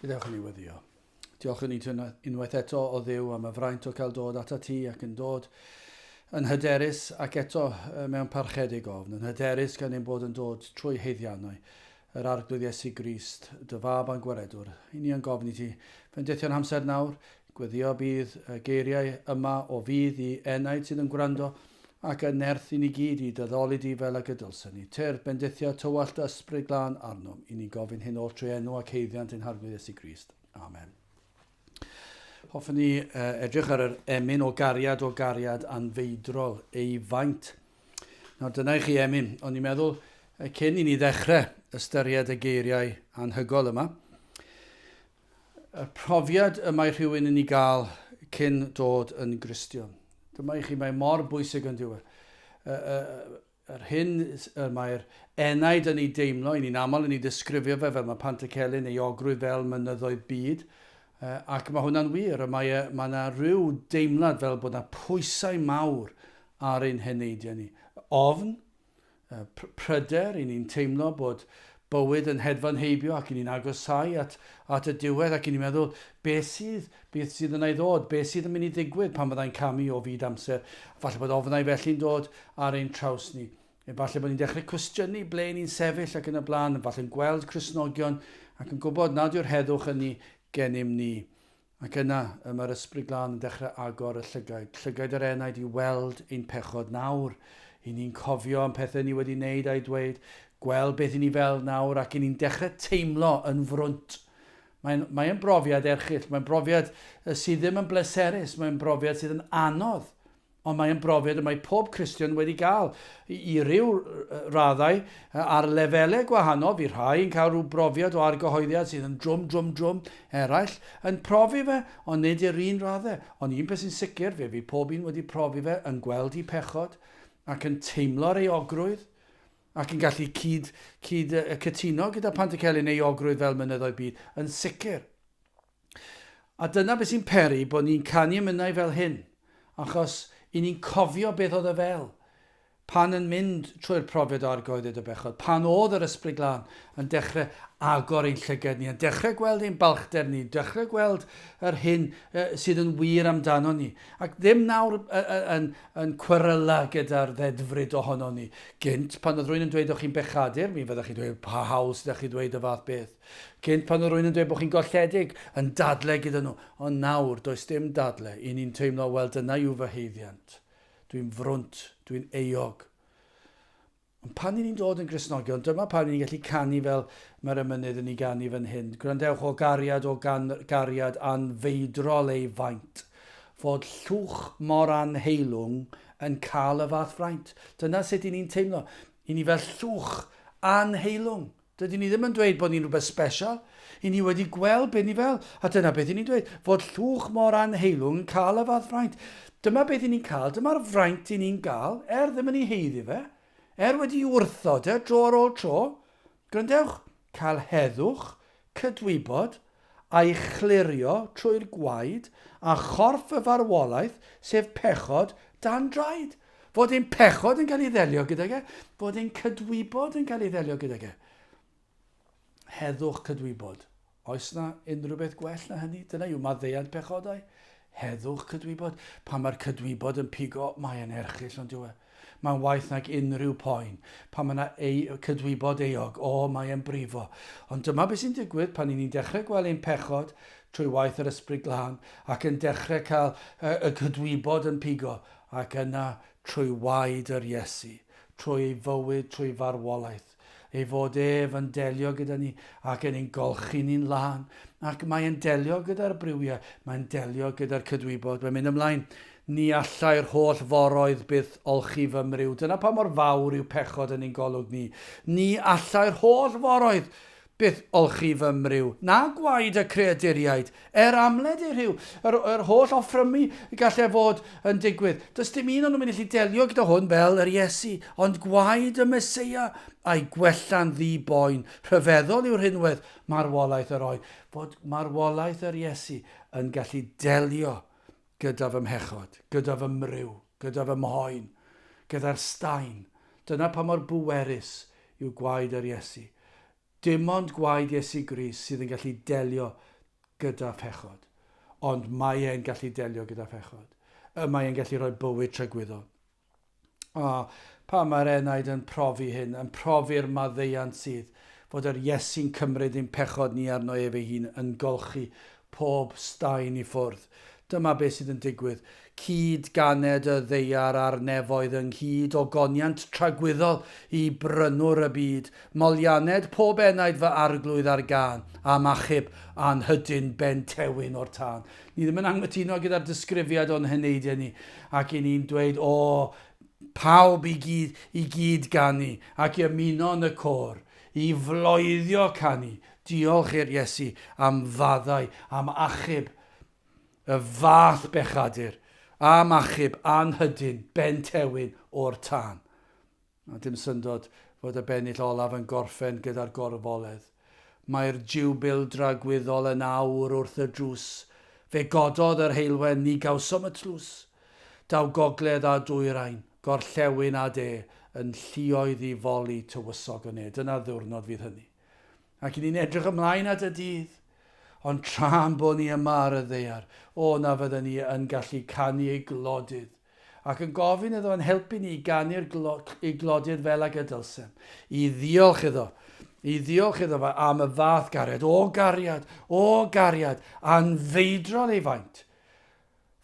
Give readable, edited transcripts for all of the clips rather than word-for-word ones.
Gadewch i ni weddio. Diolch i ni unwaith eto o Dduw am y fraint o cael dod ata ti ac yn dod yn hyderus ac eto mewn parchedig ofn, yn hyderus gan ein bod yn dod trwy haeddiannau yr Arglwydd Iesu Grist, dy fab a'n gwaredwr. I ni yn gofyn i ti fendithio'n hamser nawr, gweddio bydd y geiriau yma o fudd i enaid sydd yn gwrando ac yn nerth i ni gyd i dy addoli di fel ag y dylsen ni. Tyrd, bendithia, tywallt dy ysbryd glân arnom. I ni'n gofyn hyn oll trwy enw ac haeddiant ein Harglwydd Iesu Grist. Amen. Hoffwn ni edrych ar yr emyn o gariad o gariad anfeidrol ei faint. Nawr dyna i chi emyn. O'n i'n meddwl cyn i ni ddechrau ystyried y geiriau anhygol yma, y profiad y mae rhywun yn ei gael cyn dod yn Gristion. Dyma i chi, mae mor bwysig yn diwedd. Yr hyn y mae'r enaid yn ei deimlo, i ni'n aml yn ei ddisgrifio fe fel mae Pantycelyn, euogrwydd fel mynyddoedd byd, ac mae hwnna'n wir, y mae, mae yna rhyw deimlad fel bod yna pwysau mawr ar ein heneidiau ni. Ofn, pryder, i ni'n teimlo bod bywyd yn hedfan heibio ac i ni'n agosáu at, at y diwedd ac i ni'n meddwl beth sydd, beth sydd yna i ddod, beth sydd yn mynd i ddigwydd pan fyddai'n camu o fyd amser. Falle bod ofnau felly'n dod ar ein traws ni. Efallai bod ni'n dechrau cwestiynu ble ni'n sefyll ac yn y blaen, efallai'n gweld Cristnogion ac yn gwybod nad yw'r heddwch ynni gennym ni. Ac yna, y mae'r Ysbryd Glân yn dechrau agor y llygaid, llygaid yr enaid i weld ein pechod nawr. I ni'n cofio am pethau ni wedi wneud a'u dweud, gweld beth i ni fel nawr ac i ni'n dechrau teimlo yn frwnt. Mae'n mae brofiad erchyll, mae'n brofiad sydd ddim yn bleserus, mae'n brofiad sydd yn anodd. Ond mae'n brofiad y mae pob Cristion wedi gael, i ryw raddau, ar lefelau gwahanol. Fi rhai yn cael rhyw brofiad o argyhoeddiad sydd yn drwm, drwm, drwm, eraill yn profi fe, ond nid i'r un raddau. Ond un peth sy'n sicr, fe fydd pob un wedi profi fe yn gweld eu pechod ac yn teimlo'r euogrwydd ac yn gallu cyd, cyd, cytuno gyda Pantycelyn euogrwydd fel mynyddoedd byd, yn sicr. A dyna beth sy'n peri bod ni'n canu emynau fel hyn, achos i ni'n cofio beth oedd e fel pan yn mynd trwy'r profiad o argoeddiad o bechod, pan oedd yr Ysbryd Glân yn dechrau agor ein llygad ni, yn dechrau gweld ein balchder ni, dechrau gweld yr hyn sydd yn wir amdano ni. Ac ddim nawr yn, yn cweryla gyda'r ddedfryd ohono ni. Gynt, pan oedd rhywun yn dweud o'ch chi'n bechadur, mi fyddech chi'n dweud, pa hawl sydd â chi ddweud y fath beth? Cynt pan oedd rhywun yn dweud bod chi'n golledig, yn dadle gyda nhw. Ond nawr, does dim dadle. I ni'n teimlo, wel, dyna yw fy haeddiant. Dwi'n frwnt, dwi'n euog. Ond pan i ni'n dod yn Gristnogion, dyma pan i ni'n gallu canu fel mae'r emynydd yn ei ganu fan hyn. Gwrandewch o gariad o gan, gariad anfeidrol ei faint, fod llwch mor anheilwng yn cael y fath fraint. Dyna sut i ni'n teimlo. I ni fel llwch anheilwng. Dydyn ni ddim yn dweud bod ni'n rhywbeth special. I ni wedi gweld beth ni fel. A dyna beth i ni'n dweud, fod llwch mor anheilwng yn cael y fath fraint. Dyma beth i ni'n cael, dyma'r fraint i ni'n gael, er ddim yn ei haeddu fe, er wedi wrthod e dro ar ôl tro. Gwrandewch, cael heddwch, cydwybod, a'i chlirio trwy'r gwaed a chorff y farwolaeth, sef pechod, dan draed. Fod ein pechod yn cael ei ddelio gydag e, fod ein cydwybod yn cael ei ddelio gydag e. Heddwch cydwybod. Oes na unrhyw beth gwell na hynny? Dyna yw maddeuant pechodau. Heddwch cydwybod. Pan mae'r cydwybod yn pigo, mae'n erchyll ond yw e. Mae'n waeth nag unrhyw poen. Pan mae yna ei, cydwybod euog, o, mae e'n brifo. Ond dyma beth sy'n digwydd pan i ni'n dechrau gweld ein pechod trwy waith yr Ysbryd Glân ac yn dechrau cael y, y cydwybod yn pigo, ac yna trwy waed yr Iesu, trwy ei fywyd, trwy farwolaeth, ei fod ef yn delio gyda ni ac yn ein golchi ni'n lân, ac mae e'n delio gyda'r briwiau, mae'n delio gyda'r cydwybod, mae'n mynd ymlaen. Ni allai'r holl foroedd byth olchi fy mriw. Dyna pa mor fawr yw pechod yn ein golwg ni. Ni allai'r holl foroedd byth olchi fy mriw, na gwaed y creaduriaid, er amled eu rhyw, yr, yr holl offrymu gallai fod yn digwydd. Does dim un o'n nhw'n mynd i allu delio gyda hwn fel yr Iesu, ond gwaed y Meseia a'i gwella'n ddi-boen. Rhyfeddol yw'r rhinwedd marwolaeth yr oen, fod marwolaeth yr Iesu yn gallu delio gyda fy mhechod, gyda fy mriw, gyda fy mhoen, gyda'r staen. Dyna pa mor bwerus yw gwaed yr Iesu. Dim ond gwaed Iesu Grist sydd yn gallu delio gyda phechod. Ond mae e'n gallu delio gyda phechod. Y mae e'n gallu rhoi bywyd tragwyddol. O, pa mae'r enaid yn profi hyn, yn profi'r maddeuant sydd, fod yr Iesu'n cymryd ein pechod ni arno ef ei hun, yn golchi pob staen i ffwrdd. Dyma beth sydd yn digwydd. Cyd ganed y ddaear a'r nefoedd ynghyd ogoniant tragwyddol i Brynwr y byd. Molianed pob enaid fy Arglwydd ar gân, am achub anhydyn bentewyn o'r tân. Ni ddim yn anghytuno gyda'r disgrifiad o'n heneidiau ni, ac i ni'n dweud, o, pawb i gyd, i gyd ganu, ac i ymuno yn y côr, i floeddio canu, diolch i'r Iesu am faddau, am achub y fath bechadur, am achub anhydyn bentewyn o'r tân. A dim syndod fod y bennill olaf yn gorffen gyda'r gorfoledd. Mae'r jiwbil dragwyddol yn awr wrth y drws. Fe gododd yr heulwen, ni gawsom y tlws. Daw gogledd a dwyrain, gorllewin a de, yn lluoedd i foli tywysog y ne. Dyna ddiwrnod fydd hynny. Ac i ni'n edrych ymlaen at y dydd. Ond tra'n bod ni yma ar y ddaear, o na fydden ni yn gallu canu ei glodydd, ac yn gofyn iddo yn helpu ni i ganu'r ei glodydd fel ag y dylsem, i ddiolch iddo, i ddiolch iddo fe am y fath gariad, o gariad, o gariad, anfeidrol ei faint,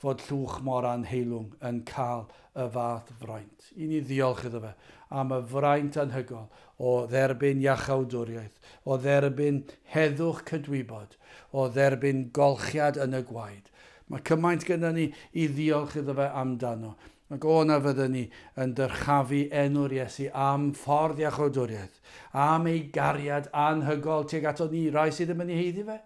fod llwch mor anheilwng yn cael y fath fraint. I ni ddiolch iddo fe am y fraint anhygoel o dderbyn iachawdwriaeth, o dderbyn heddwch cydwybod, o dderbyn golchiad yn y gwaed. Mae cymaint gyda ni i ddiolch iddo fe amdano. Ac o na fydden ni yn dyrchafu enw'r Iesu am ffordd iachawdwriaeth, am ei gariad anhygoel tuag ato ni, rai sydd ddim yn ei haeddu fe.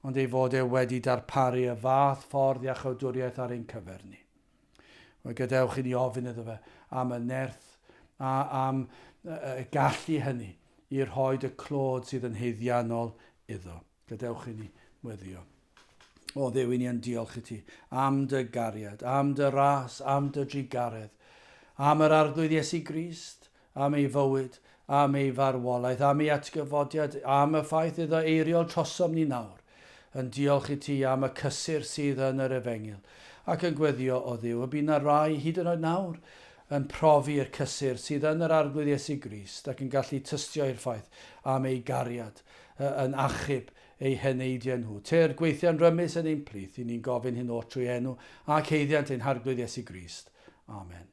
ond ei fod e wedi darparu y fath ffordd iachawdwriaeth ar ein cyfer ni. Wel, gadewch i ni ofyn iddo fe am y nerth a am y gallu hynny i rhoi y clod sydd yn haeddiannol iddo. Gadewch i ni weddio. O Dduw, i ni yn diolch i ti am dy gariad, am dy ras, am dy drugaredd, am yr Arglwydd Iesu Grist, am ei fywyd, am ei farwolaeth, am ei atgyfodiad, am y ffaith iddo eiriol trosom ni nawr, yn diolch i ti am y cysur sydd yn yr Efengyl, ac yn gweddio, O Dduw, y bu 'na rai, hyd yn oed nawr, yn profi'r cysur sydd yn yr Arglwydd Iesu Grist, ac yn gallu tystio i'r ffaith am ei gariad, yn achub eu heneidiau nhw. Tyrd, gweithia'n rymus yn ein plith, i ni'n gofyn hyn oll trwy enw ac haeddiant ein Harglwydd Iesu Grist. Amen.